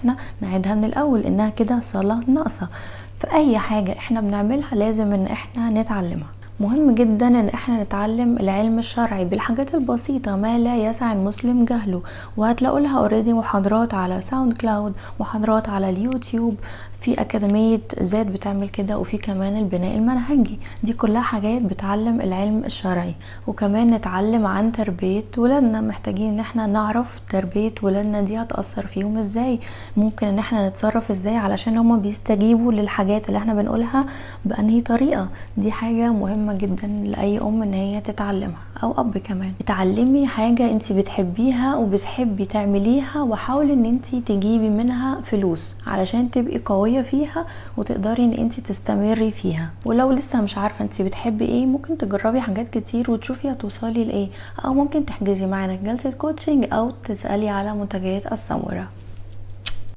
احنا نعيدها من الاول، انها كده صلاة ناقصة. فأي حاجة احنا بنعملها لازم ان احنا نتعلمها. مهم جدا ان احنا نتعلم العلم الشرعي بالحاجات البسيطة، ما لا يسع المسلم جهله، وهتلاقوا لها already محاضرات على SoundCloud، محاضرات على اليوتيوب، في أكاديمية زاد بتعمل كده، وفي كمان البناء المنهجي. دي كلها حاجات بتعلم العلم الشرعي. وكمان نتعلم عن تربية ولادنا، محتاجين ان احنا نعرف تربية ولادنا دي هتأثر فيهم ازاي، ممكن ان احنا نتصرف ازاي علشان هما بيستجيبوا للحاجات اللي احنا بنقولها بأنهي طريقة. دي حاجة مهمة جدا لأي أم ان هي تتعلمها، أو أب كمان. اتعلمي حاجة انتي بتحبيها وبتحبي تعمليها، وحاولي ان انتي تجيبي منها فلوس علشان تبقي قوية فيها وتقدري ان انتي تستمري فيها. ولو لسه مش عارفة انتي بتحبي ايه، ممكن تجربي حاجات كتير وتشوفي هتوصلي لايه، او ممكن تحجزي معانا جلسة coaching، او تسألي على منتجات السمورة.